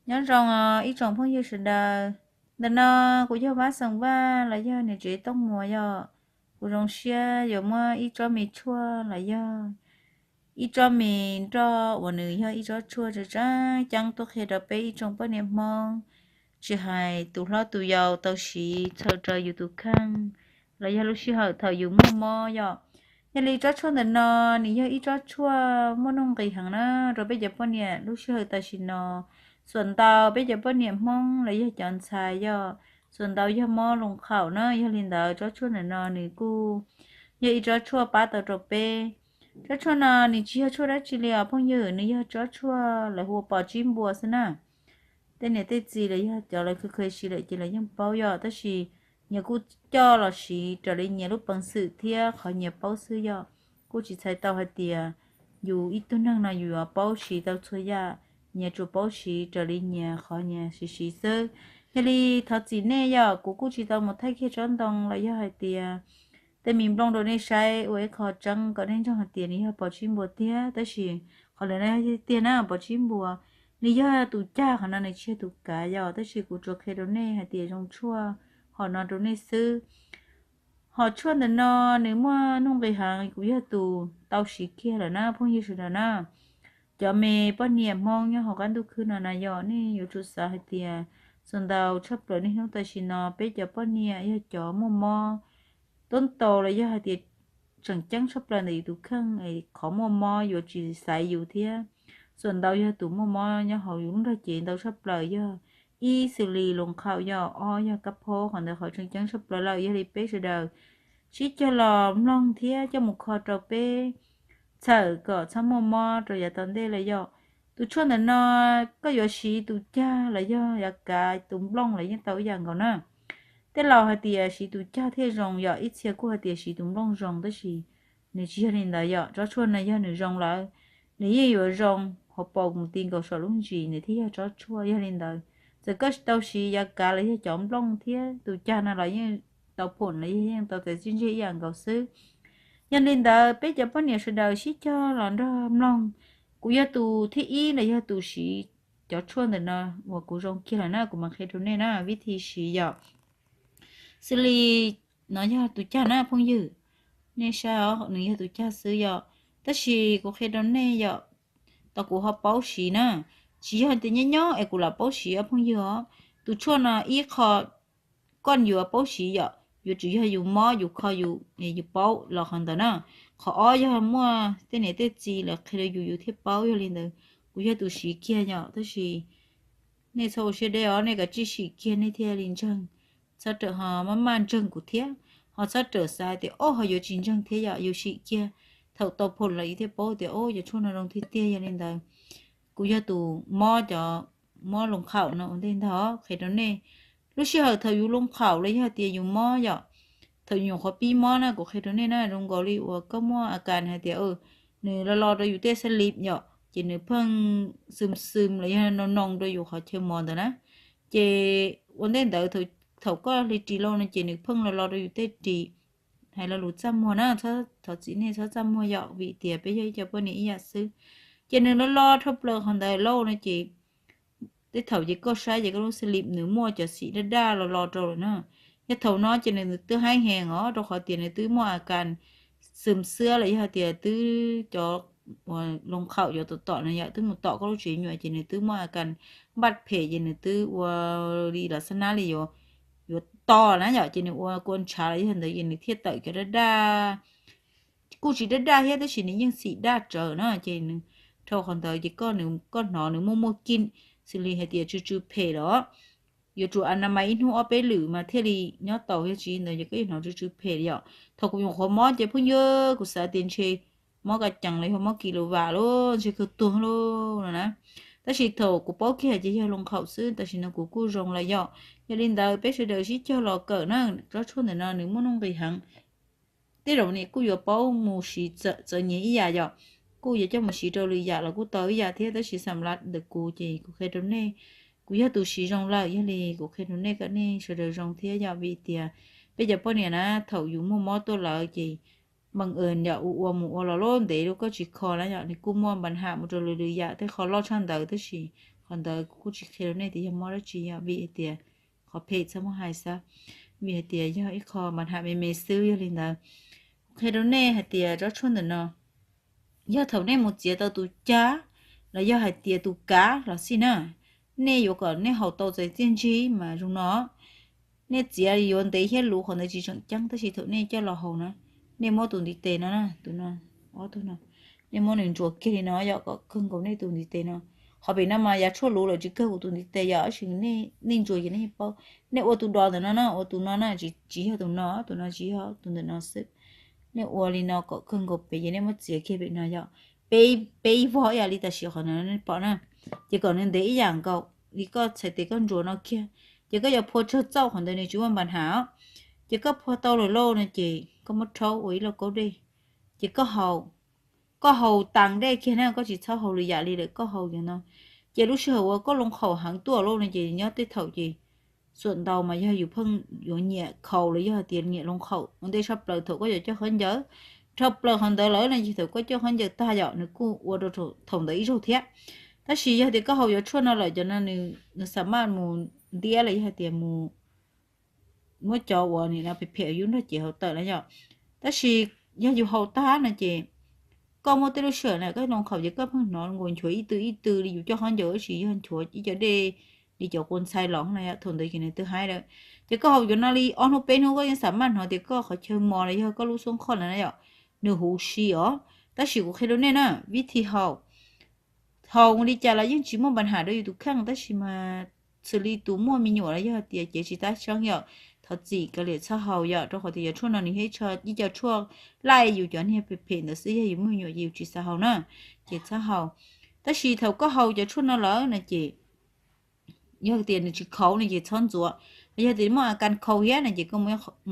Nyob zoo os ib tsoom phooj ywg sawv daws. Ntawm no kuv yog Vab Xeem Vaj los yog niam tsev Tooj Muas yom. Kuv zoo siab yuav muab ib tsob me tshuaj los yog ib tsob me nroj uas nws yog ib tsob tshuaj tseem ceeb tuaj qhia rau peb ib tsoom poj niam Hmoob, tsis hais tus hlob tus yau tau siv txhawm rau yus tus kheej los yog lub sij hawm thaum yus muaj mob yom. Yog li tsob tshuaj ntawm no nws yog ib tsob tshuaj muaj nuj nqis heev na rau peb cov poj niam lub sij hawm tam sim no. Xuam ntau peb cov poj niam Hmoob los yog cov ntxhais yom, xuam ntau yog mob loos qhaum na. Yog li ntawd tsob tshuaj ntawm no nws kuj yog ib tsob tshuaj pab tau rau peb. Tsob tshuaj no nws tsis yog tshuaj dab tsi li os phooj ywg, nws yog tsob tshuaj lawv hu ua pos tsib npua xwb na. Tej niam tej txiv los yog cov lawv kheev kheev siv lawm ces lawv yeej paub yom, tab sis nyias kuj coj los siv raws li nyias lub peev xwm thiab qhov nyias paub xwb yom. Kuj tsis txhais tau hais tias yus ib tug neeg no yus yuav paub siv tau txhua yam, nyias tsuas paub siv raws li nyias qhov nyias siv siv xwb. Yog li thov txim nej yom, kuv kuj tsis tau mus thaij kiag tsob ntoo los yog hais tias tej me nplooj rau nej saib ua ib qho tseeb kom nej ntseeg hais tias nws yog pos tsib npua tiag, tab sis qhov lawv no tiag na pos tsib npua. Nws yog tus cag, qhov no nws tsis yog tus kav yom, tab sis kuv tsuas qhia rau nej hais tias zoo tshuaj hom no rau nej xwb. Hom tshuaj ntawm no nws muaj nuj nqis heev, kuv yog tus tau siv kiag lawm na phooj ywg sawv daws na. Cov me poj niam Hmoob nyob hauv qab ntuj khwb no na yom, nej yuav tsum xav hais tias xuam ntau tshaj plaws niaj hnub tam sim no peb cov poj niam yog cov muaj mob tuab ntau los yog hais tias tseem ceeb tshaj plaws ntawm yus tus kheej es qhov muaj mob yuav tsis xaiv yus thiab. Xuam ntau yog tus muaj mob nyob hauv yus lub nrog cev ntau tshaj plaws yog ib xws li loos qhaum yom, ob yog kab phaub, qhov ntawd qhov tseem ceeb tshaj plaws lawm. Yog li peb sawv daws sib cog los mloog thiab coj mus kho rau peb txhawm kom txhob muaj mob rau yav tom ntej lawm yom. Tus tshuaj ntawm no koj yuav siv tus cag los yog yav kav tus nplooj los yeej tau ib yam nkaus na. Tej laus hais tias siv tus cag thiaj zoo yom, ib txhia kuj hais tias siv tus nplooj zoo, tab sis nws tsis yog li ntawd yom. Tsob tshuaj no yog nws zoo lawm, nws yeej yuav zoo hauv paus mus ti nkaus saum lub ntsis nws thiaj yog tsob tshuaj. Yog li ntawd txawm koj tau siv yav kav los yog cov nplooj thiab tus cag no los yeej tau phoom los yog yeej tau txais txiaj ntsig ib yam nkaus xwb. Yog li ntawd peb cov poj niam sawv daws sib cog los nrog mloog. Kuv yog tus thib ib los yog tus siv cov tshuaj ntawm no uas kuv zoo kiag lawm na, kuv mam qhia rau nej na vib thi siv yom. Xws li no yog tus cag na phooj ywg, nej saib os, nws yog tus cag xwb yom, tab sis kuv qhia rau nej yom, tau kuv ho paub siv na, tsis yog tias nyob nyob es kuv lam paub siv os phooj ywg os. Tus tshuaj no ib qho koj yuav paub siv yom, yuav tsum yog yus mob yus kho yus, yus paub los qhov ntawd na. Qhov ob yog muaj tej niam tej txiv lawv qhia rau yus yus thiaj paub. Yog li ntawd kuv yog tus siv kiag yom, tab sis nej txhob ua siab deb os, nej kav tsij sim kiag nej thiaj li ntseeg. Txhob rawm ho maj maj ntseeg kuv thiab, ho txhob rawm xav tias o ho yuav tsis ntseeg thiab yom, yus sim kiag. Thaum tau phoom lawm yus thiaj paub tias o cov tshuaj no zoo tiag tiag. Yog li ntawd kuv yog tus mob cov mob loos qhaum no ua ntej ntag, qhia rau nej. Lub sij hawm thaum yus loos qhaum los yog tias yus mob yom, thaum yus nyuam qhuav pib mob na, kuv qhia rau nej na, zoo nkaus li uas koj muaj a kas hais tias nws lo lo rau yus tej xab lis yom, ces nws pheej xwm xwm los yog noo noo rau yus qhov chaw mos ntawd na. Ces ua ntej ntawd thaum koj hli ris lauj no ces nws pheej lo lo rau yus tej ris. Hais lo lus txaj muag na, thov txim nej txhob txaj muag yom, vim tias peb yog ib co poj niam ib yam xwb. Ces nws lo lo dhau plaws qhov ntawd lauj no ces tej thaum ces koj saib ces koj lub xab lis nws muaj cov xim daj daj lo lo rau lawm na. Yog thaum no ces nws twb haib heev os, rau qhov tias nws twb muaj a kas xwm xwab los yog tias twb cov loos qhaum cov tom tom no yom, twb mus tom koj lub tsev nyuam ces nws twb muaj a kas npaj phem ces nws twb ua li los xab nab li yuav to na yom, ces nws ua kua ntshav los yog ntawd ces nws thiaj tawm cov daj daj. Kuj tsis daj daj thiab tab sis nws yeej xim daj tsawv na, ces nws dhau qhov ntawd ces koj hnov nws muaj muaj kij, xws li hais tias tsw tsw phem los yuav tsum a na mas ib hnub ob peb lwm mas thiaj li nyob tau, yog tsis li ntawd ces koj yuav hnov tsw tsw phem li yom. Thaum kuv nyuam qhuav mob ces phooj ywg kuv xav tias ntshe mob ka cees los yog mob kis lus vam lauj, ntshe kawg tuag lauj no na. Tab sis thaum kuv paub kiag ces yog loos qhaum xwb, tam sim no kuv kuj zoo lawm yom. Yog li ntawd peb sawv daws sib cog los kawm na, tsob tshuaj ntawm no nws muaj nuj nqis heev. Tej zaum nej kuj yuav paub mus siv txawv nyias ib yam yom, kuj yuav coj mus siv rau lwm yam los kuj tau ib yam thiab, tab sis xam lav ntawm kuv ces kuv qhia rau nej, kuv yog tus siv zoo lawm, yog li kuv qhia rau nej kom nej sawv daws zoo thiab yom, vim tias peb cov poj niam na thaum yus muaj mob tuaj lawm ces npam yom, ua ua mus ua los lub ntev lub koj tsis kho na yom, nws kuj muaj npa ham mus rau lwm lwm yam, tej qho loj tshaj ntawd tab sis qhov Qhov ntawd kuv kuj tsis qhia rau nej tias yog mob dab tsi, yog vim hais tias qhov phem txhob muab hais xwb, vim hais tias yog ib qho npa ham me me xwb. Yog li ntawd, kuv qhia rau nej hais tias tsob tshuaj ntawm no, yog thaum nej mus txiav tau tus cab los yog hais tias tus kav los xij na, nej yuav kom nej haus tau txais txiaj ntsig mas zoo no. Nej txiav yuav ntev thiab luv qhov ntawd tsis tseem ceeb, tab sis thaum nej coj los haus na, nej muab tus ntiv tes no, tus no, ob tug no, nej muab nws ntsuas kiag li no yom, kom kawg nkaus nej tus ntiv tes no. Qhov pem no mas yav tshuaj luv lawm tsis kawg kuv tus ntiv tes yom, tab sis nej ntsuas ces nej paub. Nej ua tus dos ntawm no na, ua tus no na, tsis yog tus no, tus no tsis yog, tus ntawm no xwb. Nej ua li no kom kawg nkaus pem ces nej muab txiav kiag pem no yom. Peb ib vog ib yam li tam sim qhov no nej pom na, ces kom nws ntev ib yam nkaus li koj txhais tes koj ntsuas no kiag. Ces koj yuav phua tsawg txauj qhov ntawd nws tsis muaj npa ham. Ces koj phua tau lawm lauj no ces koj muab rhaub ua ib lauj kaub dej, ces koj haus tas dej kiag na, koj tsis txhob haus lwm yam li lawm, koj haus yam no. Ces lub sij hawm uas koj loo qhaum heev tuaj lauj no ces nyob tej thaum ces xuam ntau mas yog yus pheej yuav nyiam khaus los yog hais tias nyiam loo qhaum ua ntej tshaj plaws thaum koj yuav coj khaub ncaws. Dhau plaws qhov ntawd lawm no ces thaum koj coj khaub ncaws tag yom nws kuj ua rau thaum ntawd ib zaug thiab. Tab sis yog tias koj haus cov tshuaj no lawm cov no nws xa maj mus ntiab los yog hais tias mus muab cov uas nim no phem phem yub nrog cev hauv tawm na yom. Tab sis yog yus haus tag no ces koj muaj tej lub sij hawm na koj loo qhaum ces koj pheej hnov nkaus nchuav ib tw ib tw li yus coj khaub ncaws, tab sis yog nchuav ib co dej li cov kua ntxhai los na yom, thaum ntawd ces nws twb haib lawm. Ces koj haus cov no li ob hnub peb hnub koj yeej xa maj hnov tias koj qhov chaw mos los yog koj lub xuab qhoj na yom, nws huv si os. Tab sis kuv qhia rau nej na, vib thi haus, haus li cas los yeej tsis muaj npa ham rau yus tus kheej, tab sis mas xws li tus muaj me nyuam los yog tias cev tsis tab seeb yom, thov txim kav liam txhob haus yom, rau qhov tias cov tshuaj no nws yog ib co tshuaj laij yus cov niag phem phem ntawd xwb, yog yus muaj me nyuam ces yus tsis xav haus na, ces txhob haus. Tab sis thaum koj haus cov tshuaj no lawm no ces yog tias nws tsis khaus no ces txhob ntxuav. Yog tias muaj a kas khaus thiab no ces koj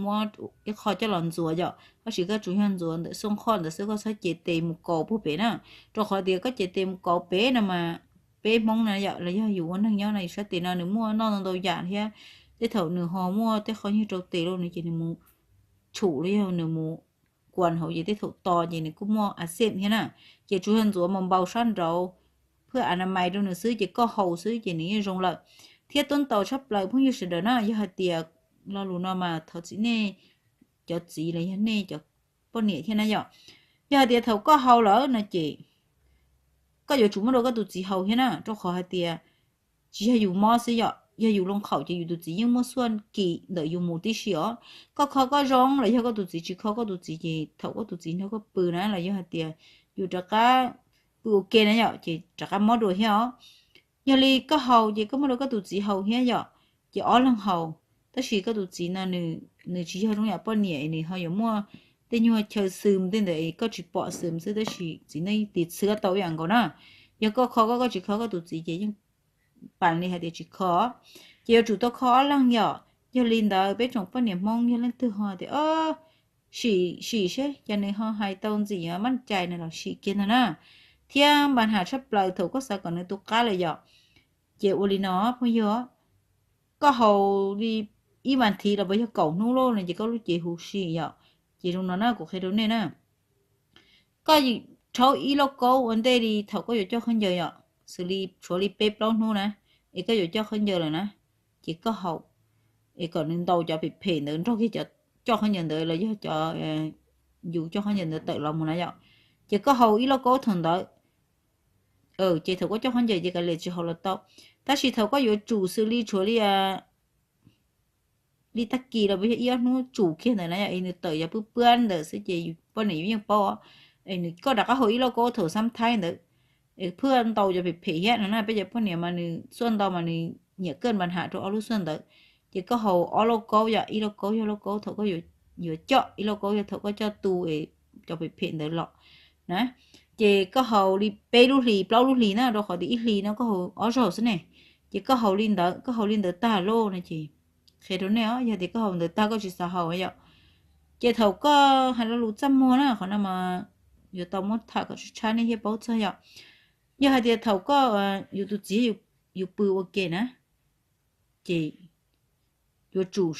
muab ib qho coj los ntxuav yom, tab sis koj tsuas yog ntxuav ntawm xuab qhoj ntawd xwb, koj txhob cev tes mus kaus puag pem na. Rau qhov tias koj cev tes mus kaus pem no mas peb Hmoob na yom, los yog yus ua neeg nyob no yus sab tes no nws muaj noj ntau ntau yam thiab, tej thaum nws ho muaj tej qhov nyuag rau tes lauj no ces nws mus tshum los yog nws mus kuas hauv ces tej thaum to ces nws kuj muaj a xej thiab na. Ces tsuas yog ntxuav mus npau sab nraud, phwj a na mais rau nws xwb ces koj haus xwb ces nws yeej zoo lawm. Thiab tuab ntau tshaj plaws phooj ywg sawv daws na, yog hais tias lo lus no mas thov txim nej cov txiv los yog nej cov poj niam thiab na yom. Yog hais tias thaum koj haus lawm no ces koj yuav tsum muab rau koj tus txiv haus thiab na, rau qhov hais tias tsis yog yus mob xwb yom, yog yus loo qhaum ces yus tus txiv yeej muaj xuaj kis ntawm yus mus tib si os. Koj kho koj zoo los yog koj tus txiv tsis kho koj tus txiv ces thaum koj tus txiv nrog koj pw na los yog hais tias yus rov qab pw ua ke na yom ces rov qab mob dua thiab os. Yog li koj haus ces koj muab rau koj tus txiv haus thiab yom, ces ob leeg haus. Tab sis koj tus txiv no nws tsis yog zoo yam poj niam, nws ho yuav muaj tej nyuag chaw xwm tej ntawd koj tsis pom xwm xwb, tab sis txiv neej tis txhwb tau ib yam nkaus na. Yog koj kho koj, koj tsis kho koj tus txiv ces yeej pam li hais tias tsis kho. Ces yuav tsum tau kho ob leeg yom. Yog li ntawd peb tsoom poj niam Hmoob yog leej twg ho tias sim, sim seb cas nws ho hais tau ntxim maj cai no los sim kiag ntag na. Thiab npa ham tshaj plaws thaum koj xav kom nws tu qab lawm yom, ces ua li no phooj ywg, koj haus li ib vas thiv los puas yog kaum hnub lauj no ces koj lub cev huv si yom. Ces zoo no na kuv qhia rau nej na, koj rhaub ib lauj kaub ua ntej li thaum koj yuav coj khaub ncaws yom, xws li tshuav li peb plaub hnub na, es koj yuav coj khaub ncaws lawm na, ces koj haus, es kom nws ntaus cov phem phem ntawd nrog kiag cov coj khaub ncaws ntawd los yog cov yus coj khaub ncaws ntawd tawm los mus na yom. Ces koj haus ib lauj kaub thaum ntawd, ces thaum koj coj khaub ncaws ces kav liam tsis haus los tau. Tab sis thaum koj yuav tsum xws li tshuav li li tag kis los puas yog ib ob hnub tsum kiag ntawd na yom, es nws tawm yog pwb pwab ntawd xwb ces poj niam yus yeej paub, es nws koj rov qab haus ib lauj kaub thaum xab thaib ntawd, es phwj ntau cov phem phem thiab no na. Peb cov poj niam mas nws xuaj ntau mas nws nyiam kaj npa ham rau ob lub xuaj ntawd. Ces koj haus ob lauj kaub yom, ib lauj kaub yog lauj kaub thaum koj yuav coj, ib lauj kaub yog thaum koj coj tu es cov phem phem ntawd los na. Ces koj haus li peb lub hlis plaub lub hlis na, rau qhov tias ib hlis no koj haus ob zaug xwb ne. Ces koj haus li ntawd, koj haus li ntawd tag lauj no ces qhia rau nej os, yog tias koj haus ntawd tag koj tsis xav haus yom, ces thaum koj hais lo lus txaj muag na, qhov no mas yuav tau muab tham kom tshab tshab nej thiaj paub txog yom. Yog hais tias thaum koj, yus tus txiv yus pw ua ke na, ces yuav tsum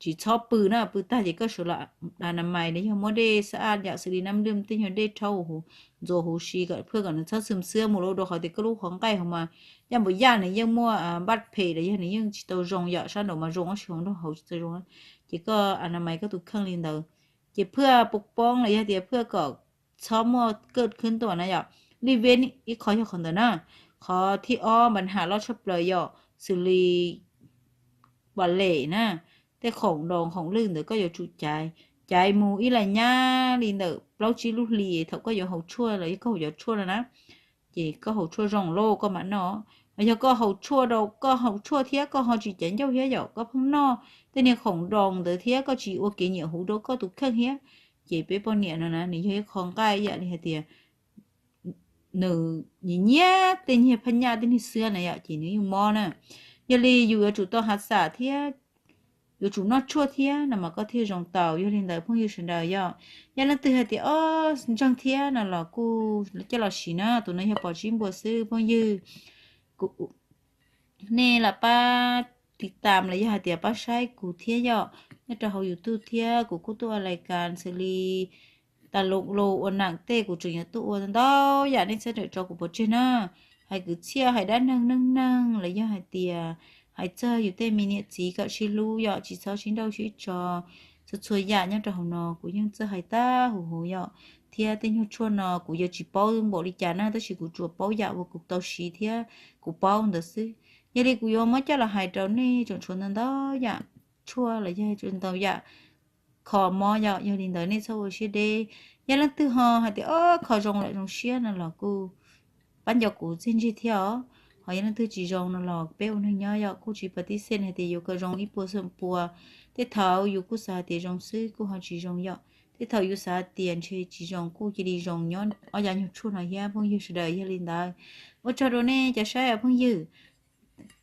tsis txhob pw na, pw tag ces koj sawv los a na mais los yog muab dej xab aj yam xws li nab lwj tej nyuag dej rhaub ntxuav huv si kom phaj kom nws txhob xwm xwab mus rau qhov tias koj lub qhov nqaij hauv mas yaj npam yaj nws yeej muaj npaj phem los yog nws yeej tsis tau zoo yom, sab nraud mas zoo tab sis hauv nraud hauv tsis tau zoo. Ces koj a na mais koj tus kheej li ntawd, ces phaj poob poob los yog tias phaj kom txhob muaj kaj khwb tuaj na yom. Lij veb ib qho yog qhov ntawd na. Qhov thib ob npa ham loj tshaj plaws yom, xws li vam lem na, tej khoom doos khoom lwj ntawd koj yuav tsum caiv, caiv mus ib las nyab li ntawm plaub tsib lub hlis thaum koj yuav haus tshuaj los yog koj haus cov tshuaj no na. Ces koj haus tshuaj zoo lawm koj mam noj. Los yog koj haus tshuaj rau, koj haus tshuaj thiab koj ho tsis caiv ncauj thiab yom, koj pheej noj tej niag khoom doos ntawd thiab koj tsis ua kev nyiam huv rau koj tus kheej thiab, ces peb poj niam no na nws yog ib qho nqaij ib yam li hais tias nws nyiam nyiam tej niag phaj nyaj tej niag xwab na yom, ces nws yeej mob na. Yog li yus yuav tsum tau hav xam thiab yuav tsum noj tshuaj thiab no mas koj thiaj zoo tau. Yog li ntawd phooj ywg sawv daws yom, yog leej twg hais tias o ntseeg thiab no los kuj coj los siv na, tus no yog pom tsib npua xwb phooj ywg. Kuv, nej lam pab tiv tam los yog hais tias pab saib kuv thiab yom, nyob rau hauv YouTube thiab kuv kuj tuaj ua lais kas xws li tas lus lus ua nam tej kuv tseem yuav tuaj ua ntau yam, nej txhob rawm tso kuv pov tseg na. Hais kwv txhiaj hais dab neeg neej neeg los yog hais tias hais txog yus tej me niam txiv kom sib hlub yom, tsis txhob sib nrauj sib tso, txhua txhua yam nyob rau hauv no kuv yeej txawj hais tag huv huv yom. Thiab tej nyuag tshuaj no kuv yuav tsis paub npaum li cas na, tab sis kuv tsuas paub yam uas kuv tau siv thiab kuv paub ntawd xwb. Yog li kuv yuav muab coj los hais rau nej tseem tshuav ntau ntau yam tshuaj los yog ntau yam kho mob yom. Yog li ntawd nej txhob ua siab deb. Yog leej twg ho hais tias o kho zoo lawm zoo siab no los kuj pab nco kuv txiaj ntsig thiab os. Ho yog leej twg tsis zoo no los peb ua neeg nyob yom, kuj tsis pas tib xej hais tias yuav kom zoo ib puas xeem pua. Tej thaum yus kuj xav hais tias zoo xwb kuj ho tsis zoo yom, tej thaum yus xav hais tias ntshe tsis zoo kuj cia li zoo nyob ob yav nyuag tshuaj no thiab phooj ywg sawv daws. Yog li ntawd ua tsaug rau nej cov saib phooj ywg,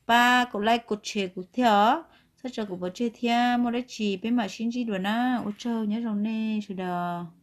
pab kaum like kaum share kuv thiab os, txhob tso kuv pov tseg thiab, muaj dab tsi peb mam sib ntsib dua na. Ua tsaug nyob zoo nej sawv daws.